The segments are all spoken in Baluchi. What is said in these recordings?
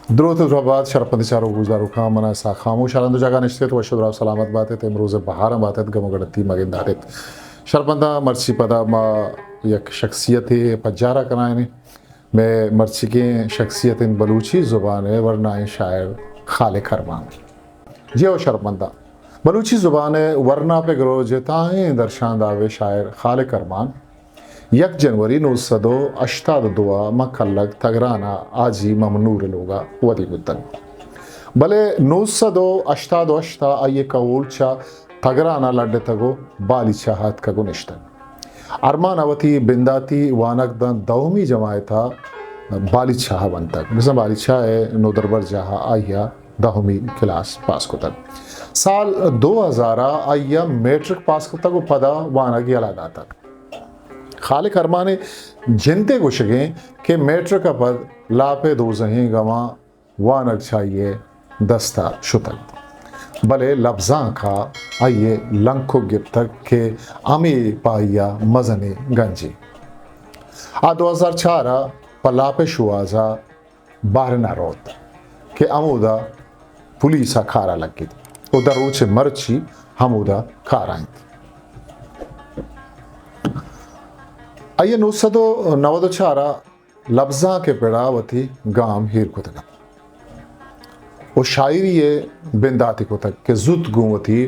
دروت و درہبات شرپندیں چاروک گوشداروکاں، من اسحاق خاموش، ہر ہند و جاگہ نشتگ ات، وش و دراہ و سلامت بات ات، امروز بہاراں بات ات، گم و گڑتی مگندات ات۔ شرپنداں، مرچی پدا ما یک شخصیتے پجارا کنائینیں۔ مئے مرچیگیں شخصیت انت بلوچی زبان ء ورنائیں شاعر خالق ارمان۔ جی ہو شرپنداں، بلوچی زبان ء ورنا پہ گروجتائیں درشانداب ء شاعر خالق ارمان یک جنوری نو سد و ہشتاد و دو ء ماں کلگ تگران ء حاجی محمد نور ء لوگ ء ودی بوتگ۔ بلے نو سد و ہشتاد و ہشت ء آئی ء کہول چہ تگران ء لڈتگ و بالیچہ ء اتکگ و نشتگ۔ ارمان ء وتی بنداتی وانگ داں دہمی جماعت ء بالیچہ ء ونتگ۔ بزاں بالیچہ ء نودربر جاہ ء آئی ء دہمی کلاس پاس کتگ۔ سال دو ہزار ء آئی ء میٹرک پاس کتگ و پدا وانگ یلہ داتگ۔ خالق ارمان ء جند ء گوشگ انت کہ میٹرک ء پد لاپ ء دوزہیں گواں وانگ چہ آئی ء دست ء شتگ، بلے لبزانک ء آئی ء لنکک گپتگ کہ ہمے پہ آئی ء مزنیں گنجے۔ آ دو ہزار چار ء پہ لاپ ء شوہاز ء بحرین ء روت کہ ہمودا پولیس ء کار ء لگت و در روچ مرچی ہمودا کار ء انت۔ آئی ء نو سد و نود و چار ء لبزانک ء پڑا وتی گام ایر کتگ ات و شاعری ء بنداتی کتگ کہ زوت گوں وتی،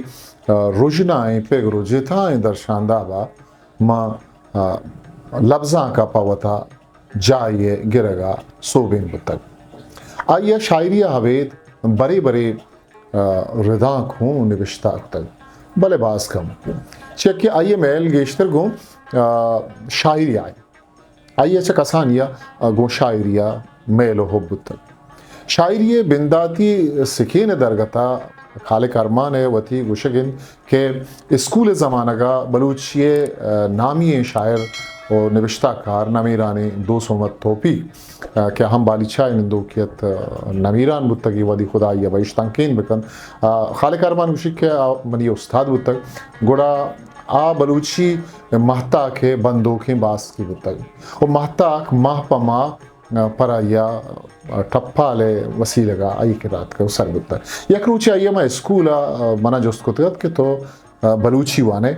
آ، رژنائیں پگر و جتائیں درشانداب ء ماں، آ، لبزانک ء پہ وتا جاہے ء گرگ ء سوبین بوتگ۔ آئی ء شاعری ء ابید برے برے، آ، ردانک ہوں نبشتہ کتگ، بلے باز کم، چیا کہ آئی ء میل گیشتر گوں، آ، شاعری ء آئی ء چہ کسانی ء گوں شاعری ء میل و حب بوتگ۔ شاعری ء بنداتی سکین ء درگت ء خالق ارمان ء وتی گوشگ انت کہ اسکول ء زمانگ ء بلوچی ء نامی ئیں شاعر و نبشتہ کار نمیرانیں دوست محمد توپی، ء، کہ ہم بالیچہ ء نندوکے ات، ء، نمیران بوتگ، اے وہدی خدا آئی ء بہشت ہنکین بکنت۔ ء، خالق ارمان گوشیت کہ آ منی استاد بوتگ، گڑا آ بلوچی ماہتاک ء بندوکیں باسکے بوتگ و ماہتاک ماہ پہ ماہ، ء، پر آئی ء ٹپال ء وسیلگ ء آئی کرا اتکگ و سر بوتگ۔ یک روچے آئی ء ماں اسکول ء، ء، منا جست کتگ ات کہ تو، ء، بلوچی وان ئے؟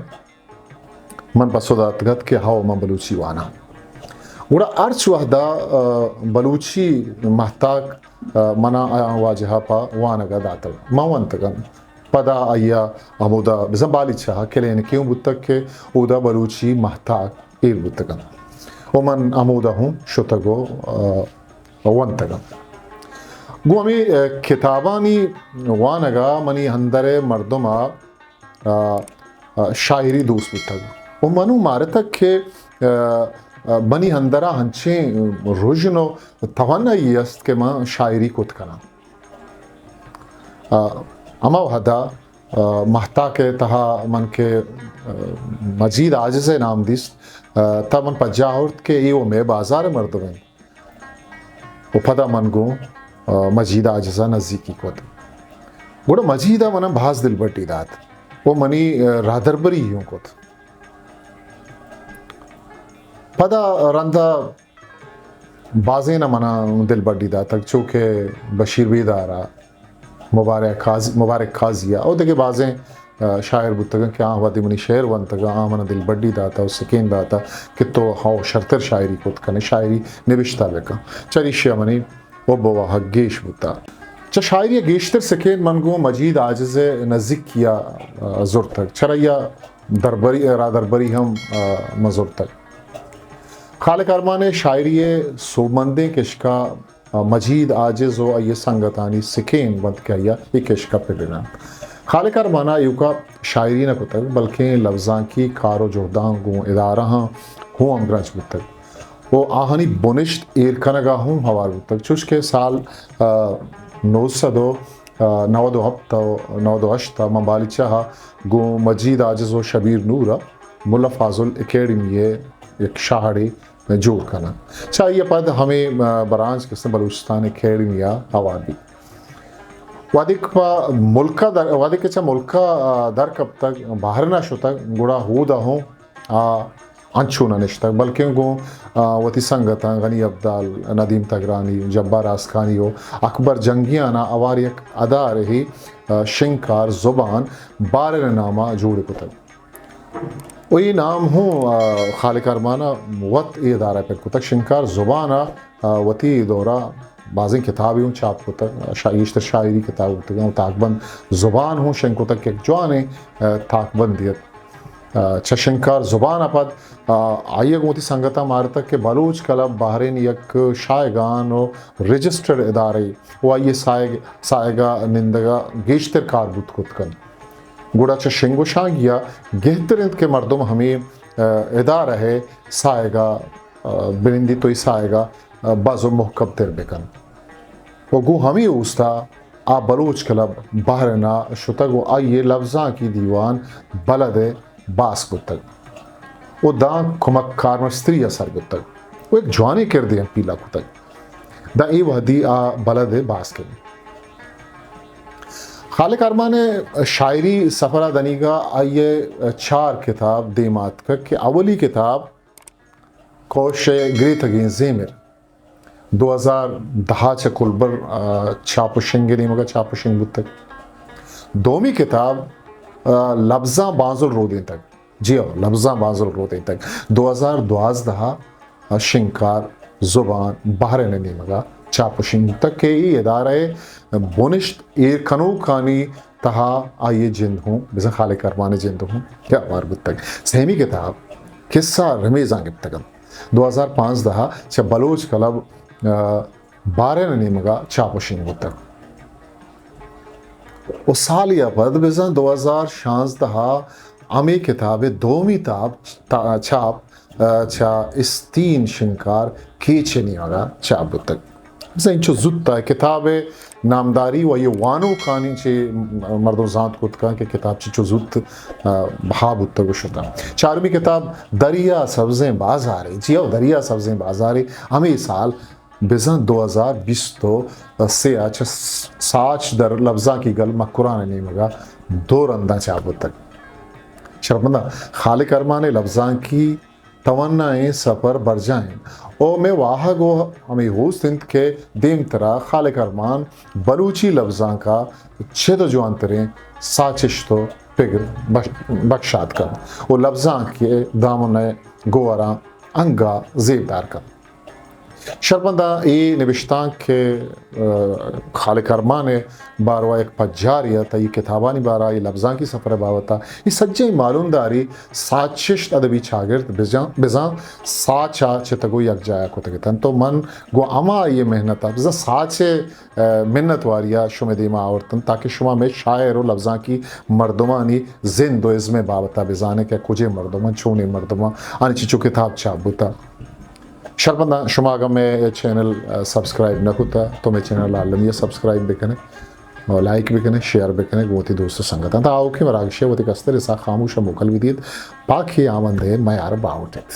من پسو داتگ ات کہ ہئو، من بلوچی واناں۔ گڑا ہرچ وہد ء، ء، بلوچی ماہتاک، ء، منا آیاں واجہ ء پہ وانگ ء داتگ، من ونتگ انت۔ پدا آئی ء ہمودا بزاں بالیچہ ء کلینکے اوں بوتگ کہ اودا بلوچی ماہتاک ایر بوتگ انت و من ہمودا ہوں شتگ و، ء، ونتگ انت۔ گوں ہمے، ء، کتابانی وانگ ء منی اندر ء مردم ء ء، ء، شاعری دوست بوتگ و من اوں مارتگ کہ، ء، ء، منی اندر ء انچیں رژن و توانائی است کہ من شاعری کت کناں۔ ء، ہما وہد ء، ء، ماہتاک ء تہا من کہ، ء، مجید عاجز ء نام دیست، ء، تہ من پجاہ آورت کہ اے و مئے بازار ء مردم انت۔ و پدا من گوں، ء، مجید عاجز ء نزیکی کت۔ گڑا مجید ء منا باز دلبڈی دات و منی، ء، راہدربری اوں کت۔ پدا رند ء بازین ء منا دلبڈی داتگ، چو کہ بشیر بیدار ء مبارک قاضی، مبارک قاضی ء، او دگہ بازیں، ء، شاعر بوتگاں کہ آ وہدے منی شعر ونتگاں، آ منا دلبڈی داتا و سکین داتا کہ تو ہئو شرتر شاعری کت کن ئے، شاعری نبشتہ بکن۔ چریشی ء منی حب و واہگ گیش بوتا۔ چہ شاعری ء گیشتر سکین من گوں مجید عاجز ء نزیکی ء، ء، زرتگ۔ چرآئی ء دربری، راہدربری ہم، ء، من زرتگ۔ خالق ارمان ء شاعری ء سوبمندیں کشک ء مجید عاجز و آئی ء سنگتانی سکین بنت کہ آئی ء اے کشک ء پہ بہ نند۔ خالق ارمان ء ایوکا شاعری نہ کتگ، بلکیں لبزانکی کار و جہداں گوں ادارہاں ہوں ہمگرنچ بوتگ و آہانی بنشت ایر کنگ ء ہوں ہوار بوتگ، چوش کہ سال، ء، نو سد و نود و ہپت و نود و ہشت ء من بالیچہ ء گوں مجید عاجز و شبیر نور ء ملا فاضل اکیڈمی ء یک شاہڑے جوڑ کناں۔ چہ آئی ء پد ہمے، ء، برانز کہ استیں بلوچستان اکیڈمی ء ہوار بیت۔ وہدے کہ پہ ملک ء در، وہدے کہ چہ ملک ء در کپتگ، بحرین ء شتگ، گڑا ہود ء ہوں آ انچو نہ نشتگ، بلکیں گوں، آ، وتی سنگتاں غنی ابدال، ندیم تگرانی، جبار آسکانی و اکبر جنگیانا اوار یک ادارہے، آ، شنگکار زبان بارن ناما جوڑ کتگ۔ و اے نام ہوں، آ، خالق ارمانا وت اے ادارہ پر کتگ۔ شنگکار زبانا، آ، وتی دورا بازیں کتابے ہوں چاپ کتگ، شا-، گیشتر شاعری کتاب بوتگ و تاکبند زبان ہوں شنگ کتگ کہ یک جوانیں، آ، تاکبندے ات۔ آ، چہ شنگکار زبان ء پد، آ، آئی ء گوں وتی سنگتاں مارتگ کہ بلوچ کلب بحرین یک شایگان و رجسٹرڈ ادارہ و آئی ء ساہگ، ساہگ ء نندگ ء گیشتر کار بوت کت کنت۔ گڑا چہ شنگ و شانگی ء گہتر انت کہ مردم ہمے، آ، ادارہ ء ساہگ ء، آ، بنندیت و اے ساہگ ء، آ، باز و محکم تر بہ کنت۔ و گوں ہمے اوستا آ بلوچ کلب بحرین ء شتگ و آئی ء لبزانکی دیوان بلد ء باسک بوتگ و داں کمک کارمستری ء سر بوتگ و یک جوانیں کردے ہم پیلہ کتگ۔ داں اے وہدی آ بلد ء باسک انت۔ خالق ارمان ء شاعری سفر ء دنیگا آئی ء چار کتاب دیم آتکگ کہ اولی کتاب کوش ء گریتگیں زیمر دو ہزار دہ ء چہ کلبر، آ، چاپ و شنگ ء نیمگ ء چاپ و شنگ بوتگ۔ دومی کتاب، آ، لبزاں بانزل رودینتگ۔ جی ہو، لبزاں بانزل رودینتگ۔ دو ہزار دوازدہ ء شنگکار زبان بحرین ء نیمگ ء چاپ و شنگ بوتگ کہ اے ادارہ ء بنشت ایر کنوکانی تہا آئی ء جند ہوں، بزاں خالق ارمان ء جند ہوں یا ہوار بوتگ۔ سیمی کتاب کسہ رمیزاں گپتگ انت۔ دو ہزار پانزدہ ء چہ بلوچ کلب، آ، بارین ء نیمگ ء چاپ و شنگ بوتگ۔ و سالے ء پد بزاں دو ہزار شانزدہ ء ہمے کتاب ء دومی تاب تا-، چاپ، آ، چہ استین شنگکار کیچ ء نیمگ ء چاپ بوتگ۔ بزاں انچو زوت ء کتاب ء نامداری و آئی ء وانوکانی چہ مردم زانت کت کن کہ کتاب چنچو زوت، آ، بہا بوتگ و شتگ۔ چارمی کتاب دریا سبزیں بازارے، جی ہو، دریا سبزیں بازارے ہمے سال بزاں دو ہزار بیست و سے ء چہ ساچ در لبزانکی گل مکران ء نیمگ ء دو رنداں چاپ بوتگ۔ شرپمنداں، خالق ارمان ء لبزانکی توانائیں سفر برجاہ انت۔ او مئے واہگ و ہمے ہوست انت کہ دیمترا خالق ارمان بلوچی لبزانک ء چد و جوانتریں ساچشت و پگر بخش-، بخشات کنت و لبزانک ء دامن ء گوہراں انگا زیبدار کنت۔ شرپمنداں، اے نبشتانک کہ، آ، خالق ارمان ء باروا یک پجارے ات، اے کتابانی بارا، اے لبزانکی سفر ء بابت ء، اے سجہیں معلومداری ساچشت ادبی چاگرد بزاں، بزاں ساچ ء چتگ و یک جایا کتگ اتنت۔ تو من گوں ہما اے محنت ء بزاں ساچ ء، آ، منت واری ء شمئے دیما آورتن تاکہ شما مئے شاعر و لبزانکی مردمانی زند و ازم ء بابت ء بزانیں کہ کجے مردمان، چونیں مردمان، آنی چنچو کتاب چاپ بوتگ۔ شرپمنداں، شما اگاں مئے چینل، آ، سبسکرائب نہ کتہ تو مئے چینل ء المی ء سبسکرائب بکنئے، لائک بکنئے، شیئر بکنئے گوں وتی دوست و سنگتاں۔ تا آؤکیں مراگشے وتی کستر سا خاموش ء موکل بدیت۔ پاکی آمندے میار باہوٹ ایت۔